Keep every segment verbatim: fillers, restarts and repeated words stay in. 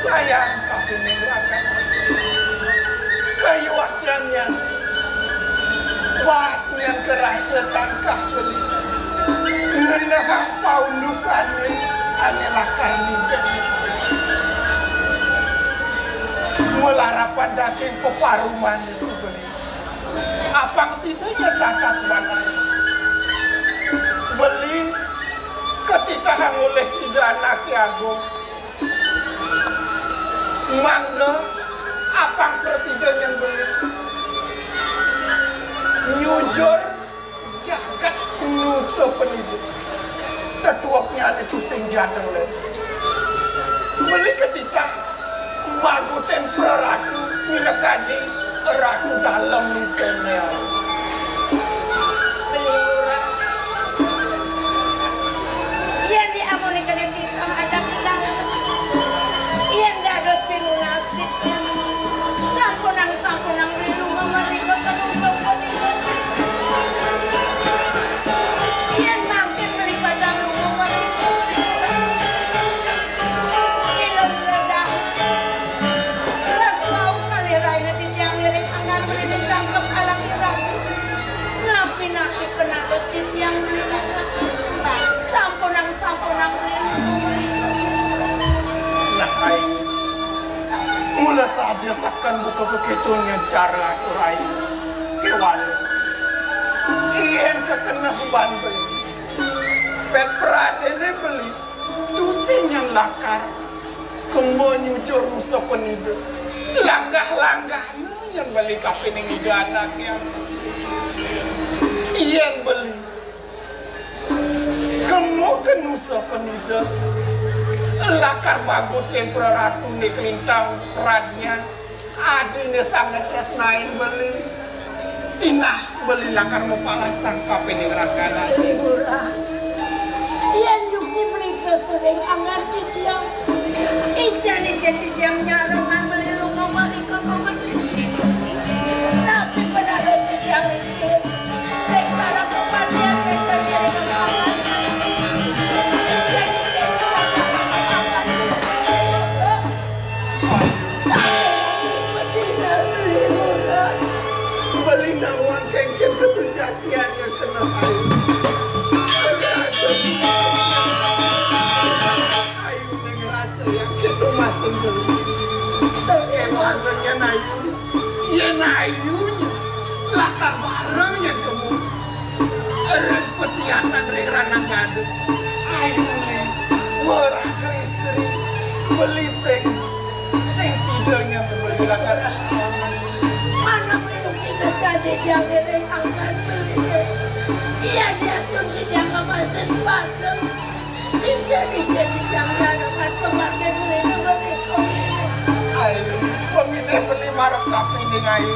Sayang kapining rakan. Kayuakian nyan. Wah, nyan karasa tangkah beli. Ngenehang paundukané ané lakar ningkén. Malarapan daging peparumané si beli. Apang sida nyedakas banai. Beli katitahang olih Ida Anaké Agung. Mangda apang prasida nyen beli. Nyujur jagat nusa penida. Tetueknyané tusing jadel. Beli katitah magotin praratu minakadi ratu dalem nusané. Beli murah. Yén di amoné kéné titah ada bilang. Yén dados pinunas titah. Sampunang, sampunang beli lunga mrika ka nusa punika. Yén mangkin beli pacang lunga mrika. Ila mledak. Ras wau kalih rahina titiang ngiring anggan beli jangkep alang irah. Napi-napi penados titiang menika. Sampunang, sampunang. Nah, Ayu. Mula saja seken buka kekéto nyecara atur Ayu. Kéwala. Yén kekeneh ban beli. Pét pradéné beli. Tusing nyen lakar. Kema nyujur nusa penida. Langgah-langgahna nyen beli kapining Ida Anaké. Yén beli. Kema ka nusa penida. Lakar magotin praratuné kalintang pradnya. Adiné sanget tresnain beli. Sinah beli lakar mapalasang kapining rakané. Beli Ngurah. Yén yukti beli tresna ring anggan titiang. Ican-ican titiang nyarengang beli lunga mrika ka beli. Napi penados titiang ring para pepatian ring anggan. Ican-ican titiang nyarengang. Beli nawang kénkén kasujatian ngan keneh Ayu. Ayu ngrasa yakin tumasin beli. Kéwala nyen Ayu. Yén Ayu nyen lakar bareng nyen kemu. Ring pasiatan ring ranang gada. Ayuné, wara istri, beli sing, sing sida nya beli lakar. Anak mayuh kita sakadi tiang ngiring angkat beliné. Ia diasun titiang ngemasin pateng. Ijen-ijen titiang nyarengin pamargin beliné berikut. Ayu, paminih beli marep kapining Ayu.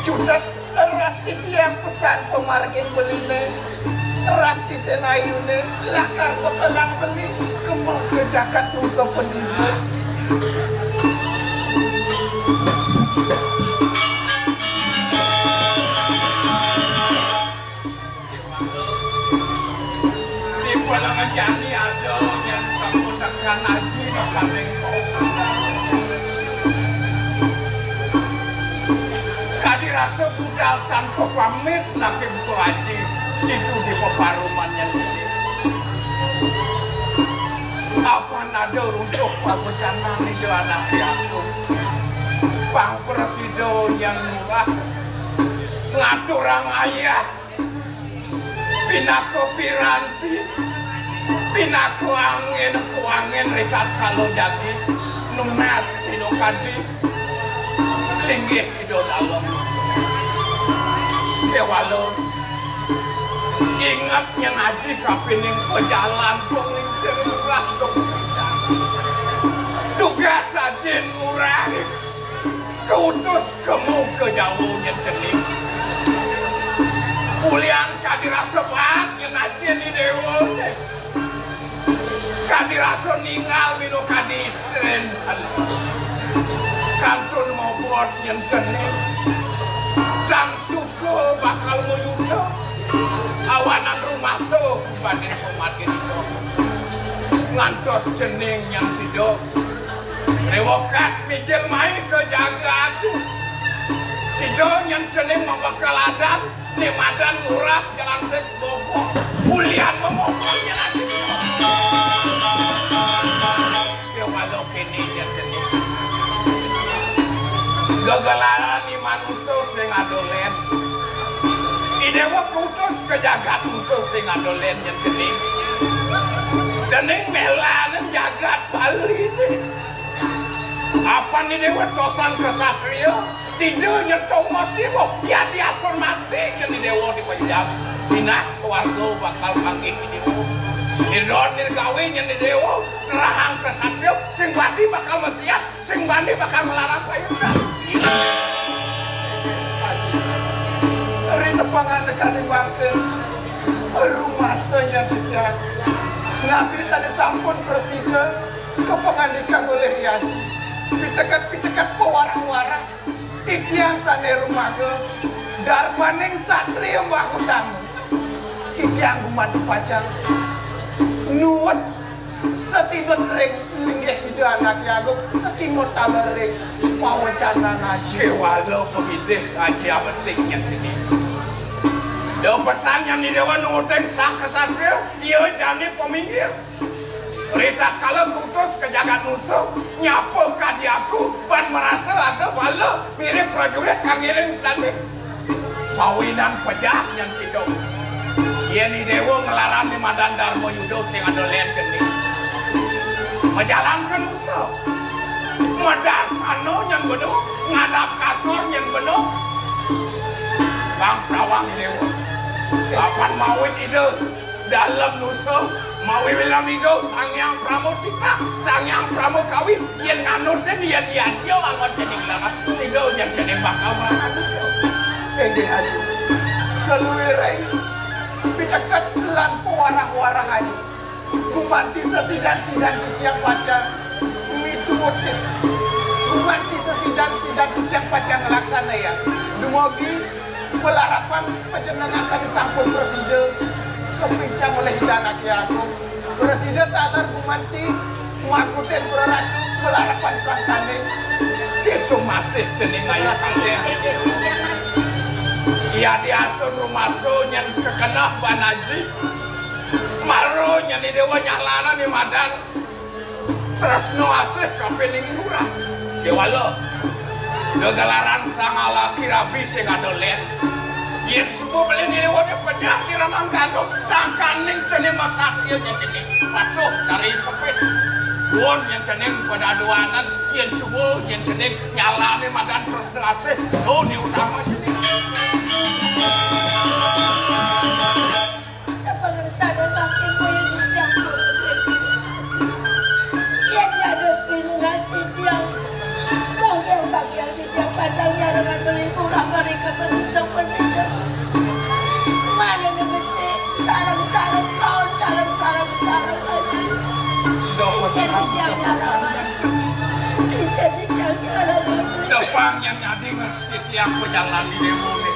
Judet. Ras titiang pesan pamargin beliné, ras titiang Ayuné, lakar bekelang beli, kema ka jagat nusa penida. Di Palangan Jani ada yang sampun tekan aji makaning. Kadi rasa budal tanpa pamit, nanging Pu Aji itu di peparuman yang gedé. Apan ada runtuh pabucanan Ida Anaké Agung. Pang prasida yang murah ngaturang ayah pinaka piranti, pinaka angin kuangin ri tatkala jagi nunas minakadi linggih Ida Dalem. Kéwala inget nyen aji kapining pajalan panglingsir murah dong. Tugas ajin murah kautus kemu ka Jawa nyen cening. Ulian kadi rasa baat nyen ajin di déwa né. Kadi rasa ninggal minakadi istrin. Kantun mobot nyen cening. Tan suka bakal mayuda. Awanan rumasa kubanding pamargin ida. Ngantos cening nyen sida. Bekas mijil mai ka jagat. Sida nyén cening mabekal adat, né madan lurah Jelantik Bogor. Ulian mamogor Jelantik Bogor. Kéwala kéné nyén cening. Gegelaran ni manusa sing ada lén. I Déwa kutus ka jagat musuh sing ada lén nyén cening. Cening mélanin jagat Bali né. Apan i Déwa tosang kesatria, dija nyén tongos Déwa, ya diasun mati nyén i Déwa di panjang. Sinah swarga bakal panggih i Déwa. Indra nirgawi nyén i Déwa, terahang kesatria, sing badi bakal maksiat, sing bani bakal nglarang payunan. Ri tepangan kaliwangke rumasa nyén titiang. Napi sané sampun prasida kapangandikang olih Hyang Aji. Piteket-piteket pawarah-warah titiang sané rumaga darmaning satria mahutama. Titiang gumanti pacang nuwun satinut ring linggih Ida Anaké Agung, satinut taler ring pawecanan Aji. Kéwala pangidih Aji Abesik nyén cening. Da pesan nyén i Déwa nuutin sang kesatria, ia jani paminggir. Ritatkala kutus ka jagat musuh, nyapa kadi aku, ban marasa ada bala mirib prajurit kang ngiring dandi. Mawinan pejah nyén cito. Yén i Déwa nglarang ni madan Darma Yuda sing ada lén cening. Majalan ka nusa. Madarsana nyén bena, ngadap kasor nyén bena. Bang prawang i Déwa. Kapan mawit Ida? Dalem nusa, mawiwilan Ida Sang Hyang Pramotita, Sang Hyang Pramakawi, yén nganutin, yén yadnya angon cening larat, sida nyén cening bakal marahan nusa. Inggih, Aji. Saluiring piteket lan pawarah-warah Aji. Gumanti sesidan-sidan titiang pacang mituutin. Gumanti sesidan-sidan titiang pacang nglaksanayang. Dumugi malarapan panjenengan sané sampun prasida kapincang olih Ida Anaké Agung. Prasida taler gumanti makutin praratu malarapan sangkaning. Kéto masih cening ayu. Prasida. Iya diasun rumasa nyén kekeneh ban Aji. Mara nyén i Déwa nyalaran i madan. Tresna asih kapining lurah. Kéwala. Gegelaran sang alaki rabi sing ada lén. Yén suba beli niriwada pejah di ranang ganduh, sangkaning cening masatya nyén cening. Patuh cari sepit. Duun nyén cening padaduanan, yén suba nyén cening nyalani madan tresna asih, duun utama cening. Pangersana saking boya titiang pun. Yén dados pinunas titiang, bagian-bagian titiang pacang nyarengan beli kurang mari kepenuh sepenuhnya. Mana ni becik, sarang-sarang kaun, sarang-sarang, sarang-sarang. Ijin titiang nyarengan. Ijin titiang nyarengan. Depang yang nyadi ngerti tiang pejalan di demo ni.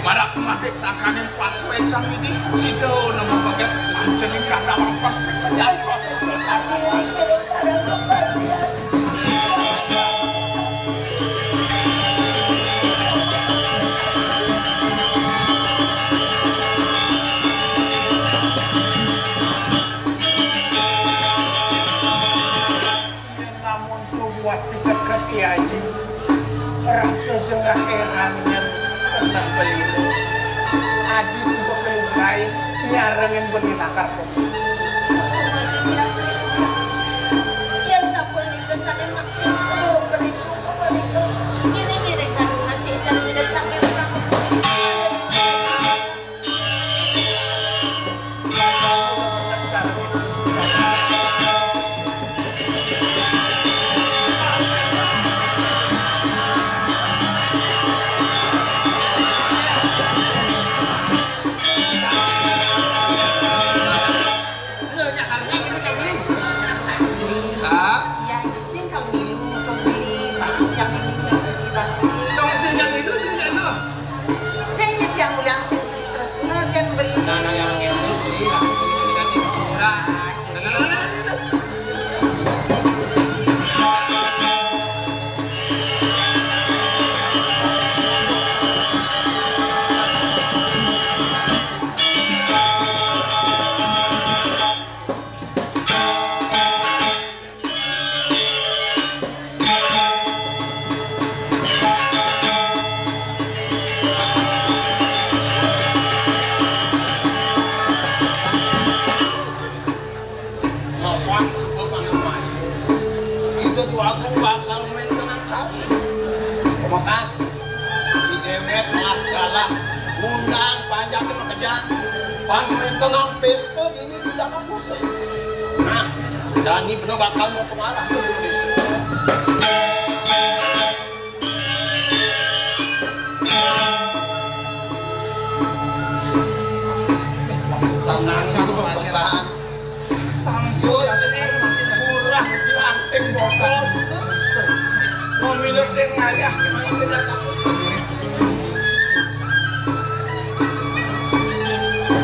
Marak kemati sangkaning pasuécan ini, sida nemu bagat mancening kata lampah sing kejangkot. Yén lamun tubuh piseket i Aji, rasa jengah héran nyén tentang beliné. Aji suba kelugai nyarengin beli nakar. Yén sampun nika sané makin sedurung beli, beli. Ngiring-ngiring kanu masih jalan sampai pulang. Hah? Iya, isin kang milu, kang beli, bakso yang ini, yang beli bakso. Dong isin yang itu, beli yang itu. Sing nyet yang ulang, sing terus, nah, yang beli. Nah, nah, yang ini, beli, yang ini, yang ini, murah. Nah, nah, nah, nah, nah. Tenang pesta bini di Jakarta Pusat. Nah, Dani bener bakal mau kemarah tuh di Indonesia. Sang Nani tuh pesan. Sampun murah dilanting bokap. Mau milet deh ngayah, mau milet aku.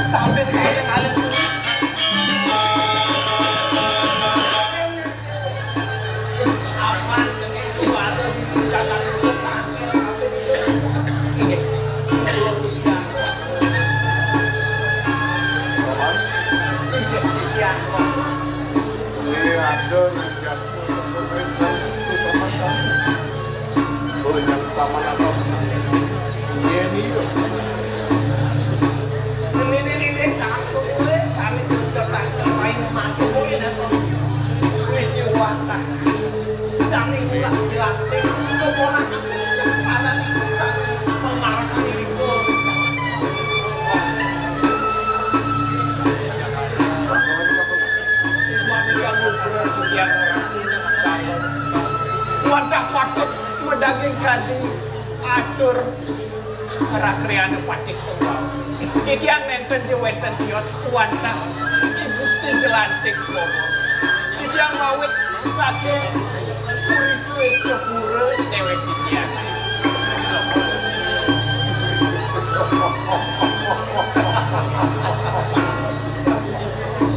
Sampai kayak ngalir. Apaan yang itu ada di dalam. Ini ada yang jatuh ke pemerintah itu sama kamu. Banyak paman atas. Ini, ini, ini, ini, kamu boleh, kami sudah datang, main mati, boleh, dan mau. Ini, ini, wah, nah. Dani kurang dilantik, keponakan yang ada di sana memarahkan diriku. Wadah patut medaging kadi atur. Rakriana Patih Tunggal. Titiang nénten di wénten tios wantah I Gusti Jelantik Bogor. Titiang mawit saking Puri Swécapura déwék titiang.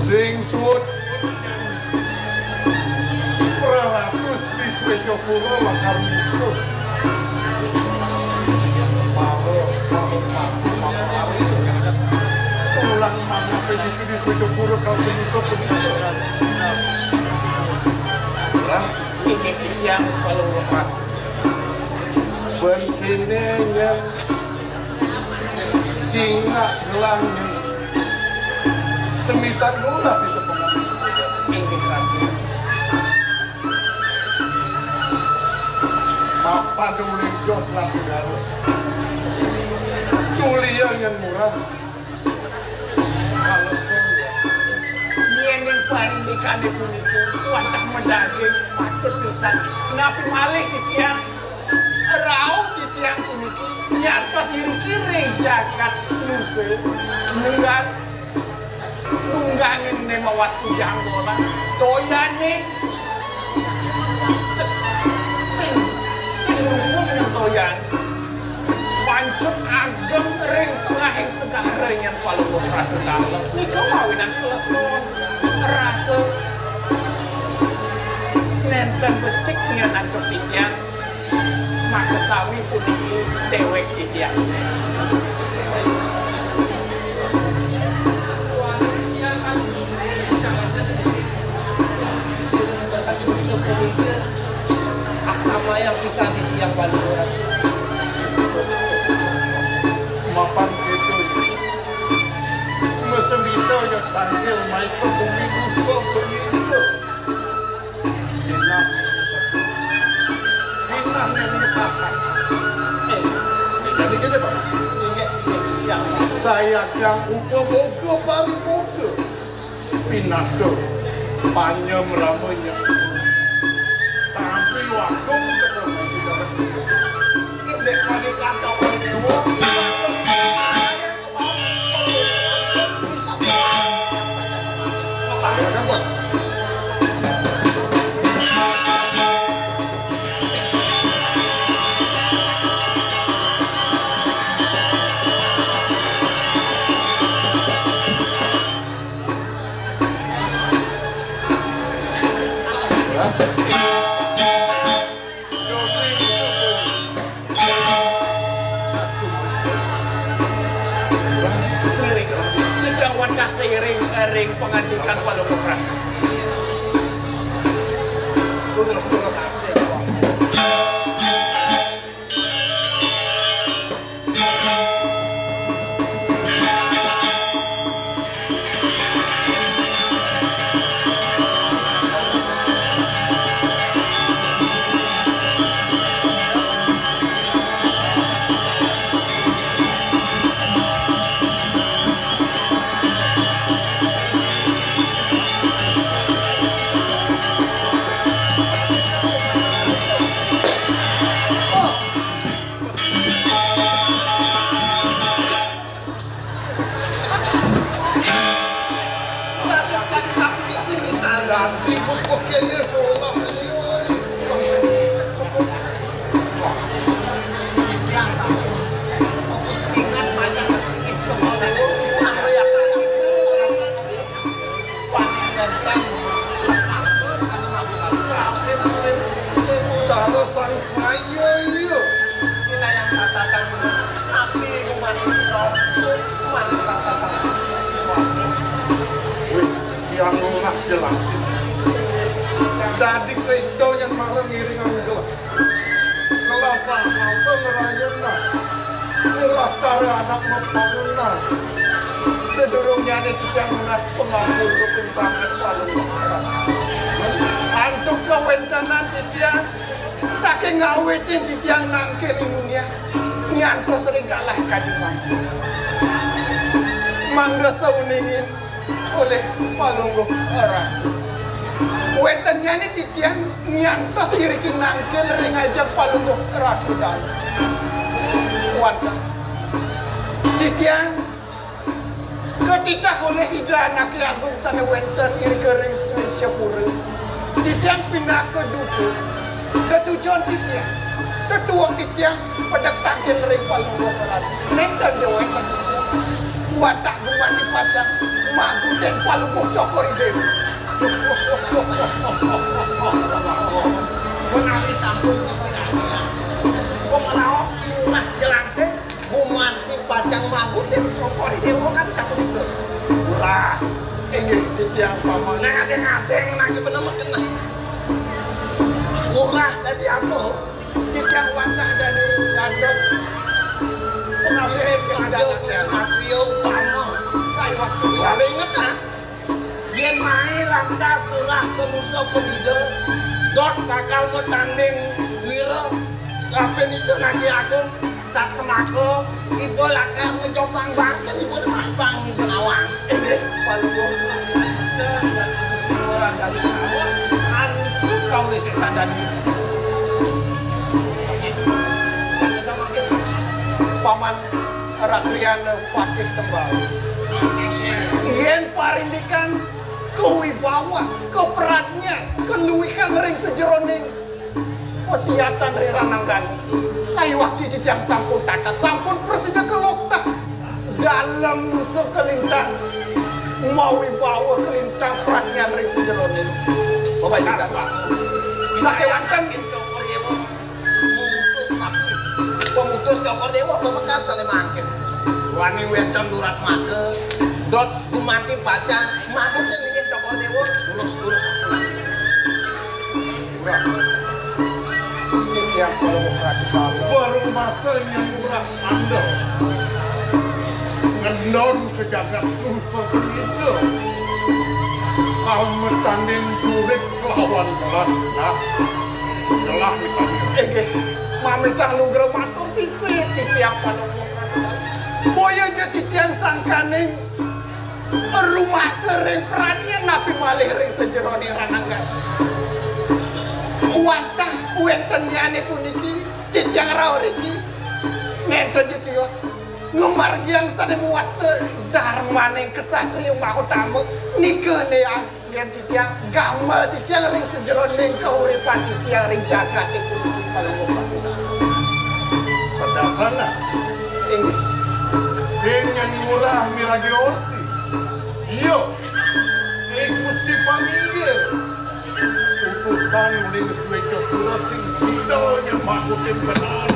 Sing suud. Praratus Sri Swécapura lakar mutus. Para, para mati, para ari. Ulang mangapé ditu di Swécapura kal penyusup begitu. Orang. Ini yang kalau lepas. Bén kéné nyén. Cingak gelang semitan murah itu pengaruh. Inggih, Ratu. Mapan uling jos lan segara. Tulia nyén murah. Yén yang parindikan puniki wantah medaging patut pisan. Napi malih titiang rauh titiang puniki nyantos iriki ring jagat nusa nunggal nunggangin nema wastu janggolan toyané sing sing luwung toyan pancut ageng ring tengahing segara nyén Palungguh Ratu Kala nika mawinan kleson rasa nénten becik nyén antuk titiang. Makasami puniki déwék titiang. Samayang pisan titiang Palungguh. Mapan kéto. Mesemita ya tangkil maika bumi dusa bumi dusa. Sinah. Sinah nyari kasar. Eh, jadi kita, Pak. Iya, iya, iya. Saya yang upaboga pariboga. Pinaka panyem ramanya. Tampi wakung teka. Ini dek panikan kau dewa. Lirik, lirik wantah seiring ring pangandikan Palungguh Ratu. Terus, terus. Ati kok kéné solah. Ingat banyak sedikit. Cara sang saya ini. Wih, yang Lurah Jelantik. Dadi keito nyén mara ngiringang gelah. Ngelah bahasa ngerayunan. Ngelah cara anak membangunan. Sadurungnyané titiang nunas pangampura ring banget Palungguh. Antuk kawéntenan titiang saking ngawitin titiang nangkil ring dunia nyantos ring galah kadiman. Mangda sauningin olih Palungguh Ratu. Wéntennyané titiang nyantos iriki nangkil ring ajeng Palungguh Ratu Dalu. Wantah. Titiang katitah olih Ida Anaké Agung sané wénten irika ring Swécapura. Titiang pinaka duta. Tetujon titiang, tetuong titiang pedek tangkil ring Palungguh Ratu. Nénten ja wénten titiang. Wantah gumanti pacang magutin Palungguh Cokor I Déwa. Menawi sampun dipiragi, pangraos Lurah Jelantik gumanti pacang magutin Cokor I Déwa kan sapunika. Lurah. Inggih, titiang paman. Ngadéng-adéng nanging bener makeneh. Lurah dadi apa? Titiang wantah dadi dados pengabdi. Inggih, ing Raja Ida Gusti Satria Utama. Saya waktu. Wali inget, ah. Yén mai lantas Lurah Panusa Penida, dot bakal matanding wira, kapin Ida Anaké Agung, sat semaka, iba lakar ngejotang bangkén iba mai bang iba nawang. Inggih, Palungguh. Ora dadi kawula, antuk kawula sik sadadi. Paman Rakriyana Patih Tembal. Yén parindikan kawibawa, kapradnyan, kaluihan ring sajeroning pasiatan ring rananggan. Sayuwakti titiang sampun tata, sampun prasida kaloktah dalem sakalintang mawibawa kalintang pradnyan ring sajeroning. Bapak Ida. Sakéwanten. Pemutus Cokor Déwa, pemekas sané mangkin. Wani wénten durat mata, dot gumanti pacang, magutin inggih Cokor Déwa, tulus-tulus. Murah. Titiang kula mukrati kala. Baru masa nyang murah andel. Ngendon ke jagat nusa penida. Kalmetaning jurik kelawan belat. Nah, jelah misalnya. Inggih, mamitang lugra matur sisih titiang pada mukrati kala. Boya ja titiang sangkaning rumasa ring pradnyan napi malih ring sajeroning rananggan. Wantah wéntennyané puniki, titiang rauh riki, nénten ja tios ngamargiang sané mawasta darmaning ksatria mahutama, nika né anggén titiang, gamel titiang ring sajeroning kauripan titiang ring jagaté puniki. Padasana. Inggih. Sing nyang murah miragi orti. Iya. Ih Gusti paminggir. Utusan uling suwéca pura sing sida nyamakutin benar.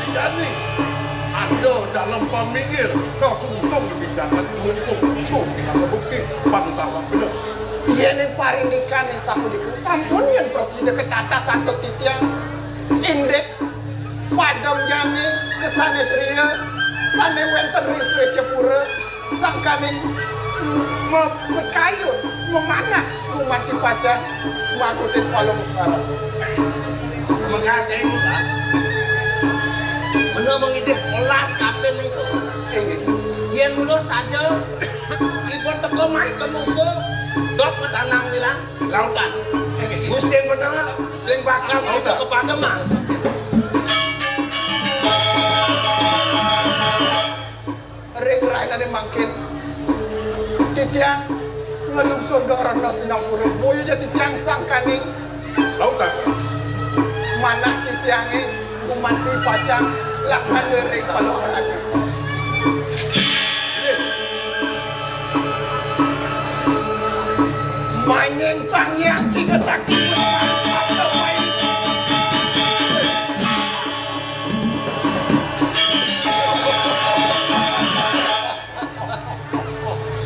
Dijani, ada dalam paminggir, kasungsung di jagat kumpul. Itu pinaka bukti, pantara bener. Yén parindikané sapunika sampun yén prasida ketatas antuk titiang, indik pademnyané ksatria sané wénten ring Swécapura, sangkaning me-, mekayun, memanah, gumanti pacang makutin Palungguh Ratu. Makasih, Pak. Mula mengidih olas kapil itu. Inggih. Yén mula saja, ipun teka mai ke musuh, dot matanang wirang lautan. Gusti bener, sing bakal kita kepada mah. Ring rainané mangkin, titiang Ngelungsur geng rena sinampura, boya ja titiang sangkaning lautan. Manah titiangé gumanti pacang lakar lirik palawanan. Manjing Sang Hyang Tiga Sakti.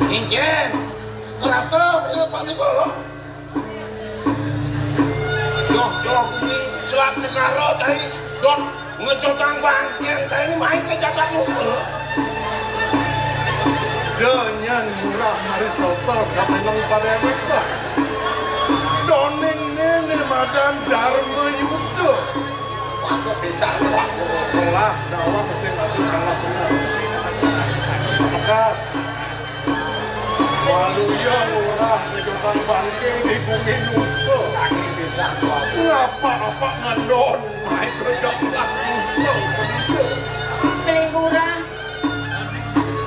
Injén, kerasa, ini Pak Tiba. Doh, doh, ini selat segara tadi, doh, ngejotang bangkén tadi, ini main ke jagat musuh. Dényan murah mari sosok sampai nang pada enak, bah. Doning néné madan Dharma Yuda. Waktu bisa, waktu. Lah, dawang sing atuh kalah bener. Bekas. Waluya lurah di Jombang Bangking di bumi nusa. Kaki pisan, Pak. Ngapa-apa ngendon, main kerja nusa begitu. Beli murah.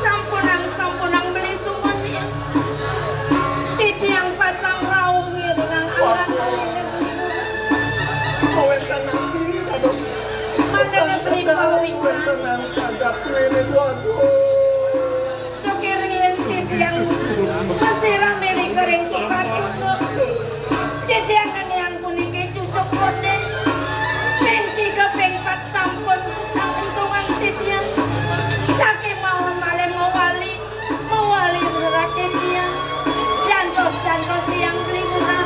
Sampunang, sampunang beli sumun ya. Titiang pacang rauh ngiringang anak. Waduh. Kawéntenan napi dados. Mana beli kawin. Kawéntenan kadap ngiring, waduh. Duh, kirian titiang masira miring kering sipatipun. Titiang nénéang puniki cucuk kondén. Ping tiga, ping pat sampun entungan titiang. Sakémaon malih mawali, mawali murah titiang. Jantos-jantos tiang beli murah.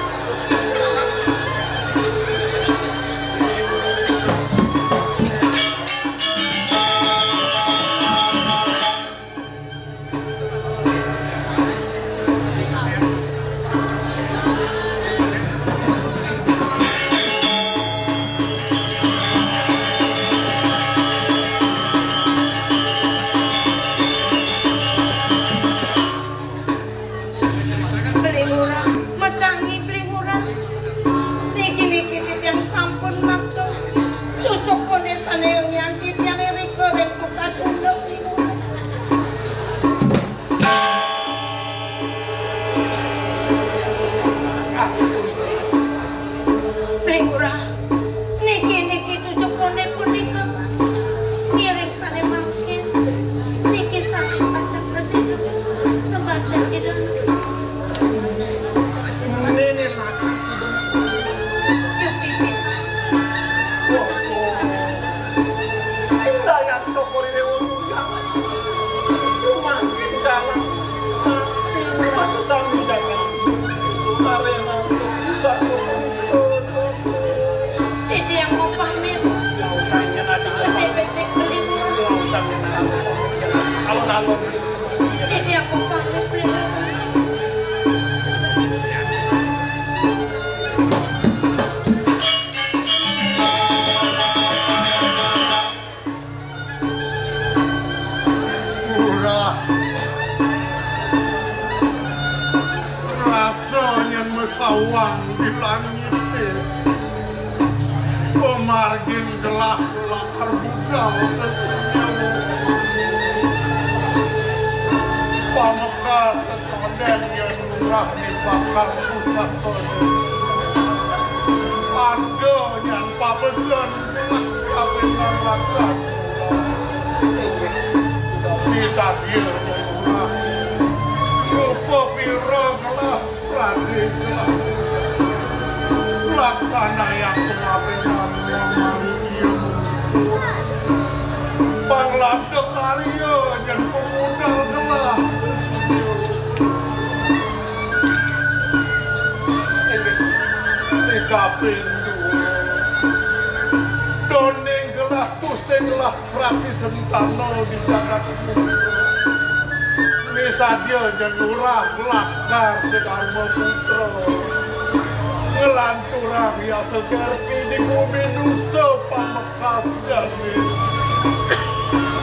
Beli murah, metangi beli murah. Niki, niki titiang sampun makta. Cucuk kondén sané nyang titiang irika ring tukad unduk beli murah. Beli murah, niki, niki cucuk kondén punika. Ngiring sané mangkin. Niki sané pacang prasida. Sembah sida. Néné mati sida. Yupi pisan. Indayan cokor dewa mulia. Rumah dalam. Satu sami dalam. Sukarela. Satu. Titiang mau pamit. Becik-becik beli murah. Alon-alon. Titiang mau pamit beli murah. Murah. Rasa nyén masawang di langité. Pamargin gelah lakar budal ka dunya. Pamekas kondén nyén murah di bakal pusaka. Ada nyén pabesen gelah kapinan lakar. Di sadia nyén murah. Rupa pira gelah Raden Jelah. Laksanayang pangabénan mamaring iya mungkur. Panglabda karya nyén pamodal gelah. Di kaping dua. Doning gelah tusing gelah Prati Sentana di jagat. Misadia nyén murah lakar Dharma Putra. Nglanturang yasa kerti di bumi nusa pamekas jani.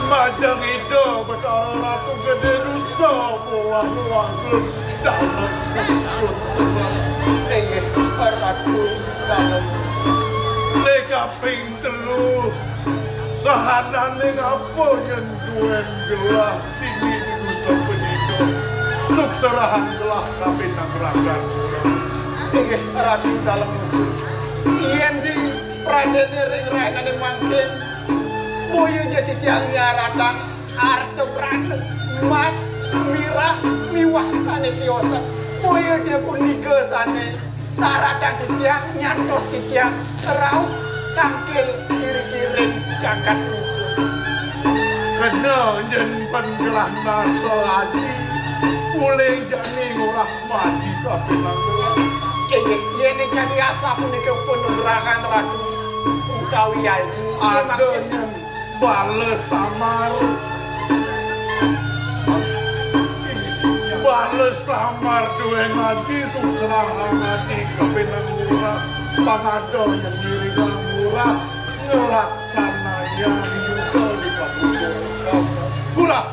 Majeng Ida Betara Ratu Gedé Nusa bowah-bowah dalem. Inggih, Ratu dalem. Ning kaping telu, sahananing apa nyén duén gelah dini di Nusa Penida. Sukserahan gelah kabin nang ragan. Inggih, Ratu Dalem Usul. Yén di pradéné ring rainané mangkin, boya ja titiang nyaratang arta brana, emas, mirah, miwah sané tiosan. Boya ja punika sané saratan titiang nyantos titiang rauh tangkil iri-iring jagat Usul. Kena nyen pan gelah nata aji, ulih jani ngolah maji kapinangkulan. Inggih, yén kadi asapunika panugrahan Ratu utawi Aji, ada nyen bala samar. Bala samar duén aji, sukserahan aji kapinang murah. Pang ada nyen ngiringang murah nglaksanayang yuda di kampung. Murah.